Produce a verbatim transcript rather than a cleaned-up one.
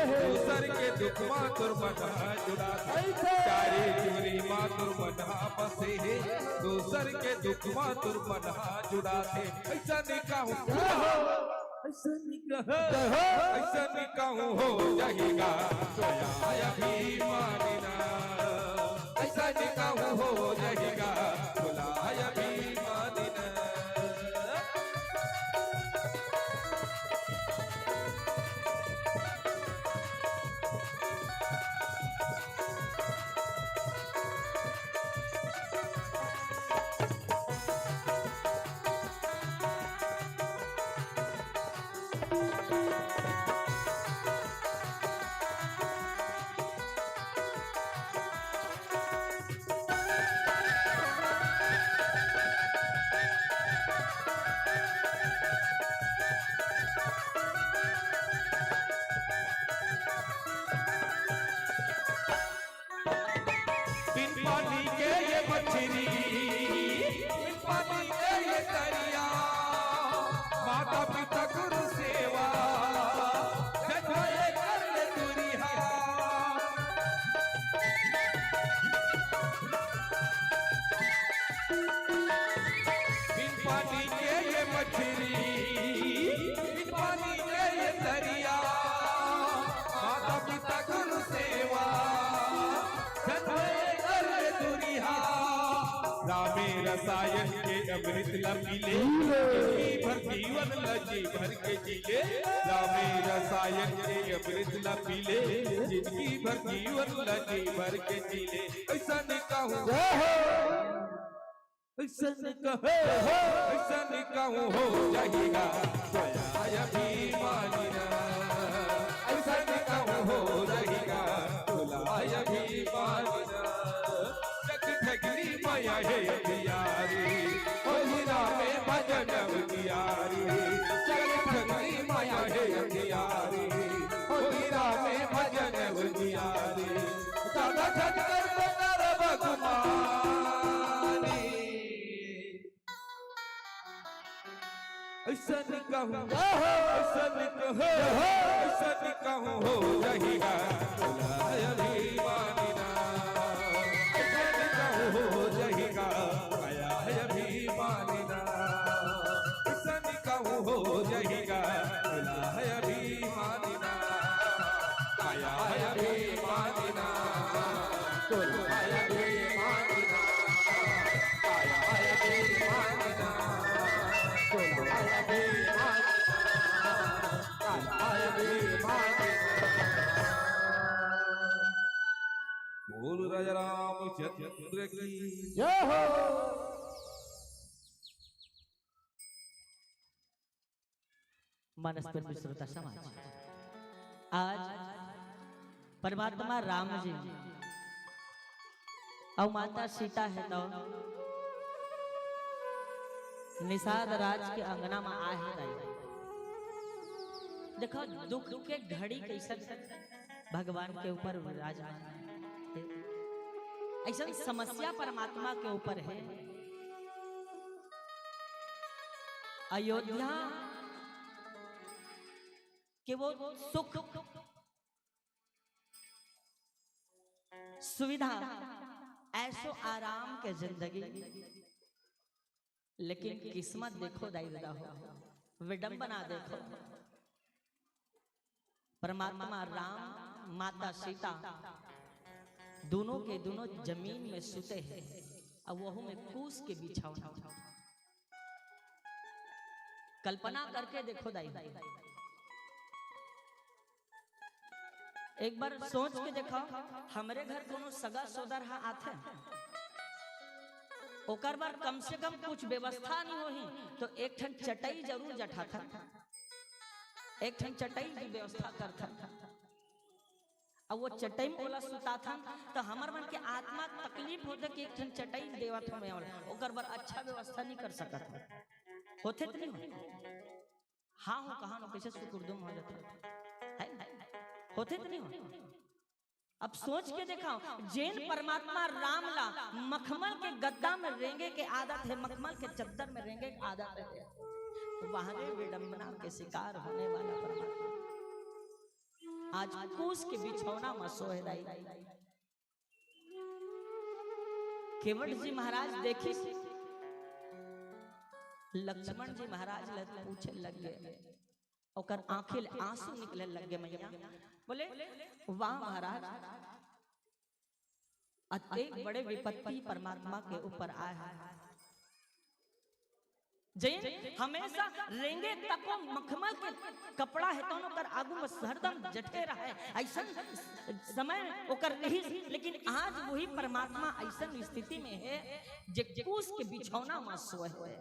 दूसर के दुख मा तोर मन हा जुड़ाथे। ऐसे। चारी चूरी मा तोर मन हा बसे हे। दूसर के दुख मा तोर मन हा जुड़ाथे। अइसन कहूँ, अइसन कहूँ, अइसन कहूँ हो जाही गा, तोला अभिमानी ना। अइसन कहूँ हो जाही गा, तोला अभिमानी ना। बिन पानी के ये मछरी, बिन पानी के ये तरिया, माता पिता गुरु सेवा, जगह ये कर ले दुरिहा। बिन पानी के ये मछरी, बिन पानी के ये तरिया, माता पिता गुरु सेवा, जगह ये कर ले दुरिहा। रामे रसायन के अमृत ला पी ले, जिंदगी भर जीवन ला जी भर के जी ले। रामे रसायन के अमृत ला पी ले, जिंदगी भर जीवन ला जी भर के जी ले। अइसन कहूँ, अइसन कहूँ, अइसन कहूँ हो जाही गा, तोला अभिमानी ना। अइसन कहूँ हो जाही गा, तोला अभिमानी ना। जग ठगनी माया हे अंधियारी, ओ हीरा में भजन उजियारी। जग ठगनी माया हे अंधियारी, ओ हीरा में भजन उजियारी। दादा झट कर बता रे भगवानी। अइसन कहूँ, अइसन कहूँ, अइसन कहूँ हो जाही गा, तोला अभिमानी ना। अइसन कहूँ हो जाही गा, काया अभिमानी ना। अइसन कहूँ हो जाही गा, तोला अभिमानी ना। काया अभिमानी ना। तोला अभिमानी ना। काया अभिमानी ना। तोला अभिमानी ना। काया अभिमानी ना। बोल राजा रामचंद्र की जय हो। मानस प्रेमी श्रोता समाज, आज परमात्मा राम जी अउ माता सीता हे तो निषाद राज के अंगना म आए हे दाई। देखो दुख के घड़ी कइसन भगवान के ऊपर विराजमान हे, अइसन समस्या परमात्मा के ऊपर हे। अयोध्या के वो सुख सुविधा, ऐशो आराम के जिंदगी, लेकिन किस्मत देखो दाई ददा हो, विडंबना देखो। परमात्मा राम, माता सीता, दोनों के दोनों जमीन में सुते हे, अउ वहू में कूस के बिछावना। कल्पना करके देखो दाई, एक बार सोच के देखो, हमरे घर कोनो सगा सोदर हा आथे, ओकर बर कम से कम कुछ व्यवस्था नहीं होही, तो एक ठन चटई जरूर जठाथन, एक ठन चटई की व्यवस्था करथन। अब वो चटई में ओला सुताथन, तो हमर मन के आत्मा तकलीफ होथे कि एक ठन चटई देवत हवे, ओकर बर अच्छा व्यवस्था नहीं कर सकत हन। होथे त नहीं हो? हाँ हो, कहा नो, कैसे सुकुरदुम हो जाता है, होथे त नहीं हो? अब सोच के देखा, जेन परमात्मा राम ला मखमल के गद्दा में रेंगे के आदत है, मखमल के चद्दर में रेंगे के आदत है, तो वहां के विडंबना के शिकार होने वाला परमात्मा। आज कुश के बिछौना म सोए दाई। केवट जी महाराज देखिस, लक्ष्मण जी महाराज ल पूछे लग गए, ओकर आंखी ले आंसू निकले लग गए। मैया बोले, वाह महाराज, अतेक बड़े विपत्ति परमात्मा के ऊपर आए हे। जैन हमेशा रेंगे तको मखमल के कपड़ा हे, तौन ओकर आगू में हरदम जटके रहे, ऐसन समय ओकर रहिस। लेकिन आज वही परमात्मा ऐसन स्थिति में हे, जे कुश के बिछौना में सोए हे।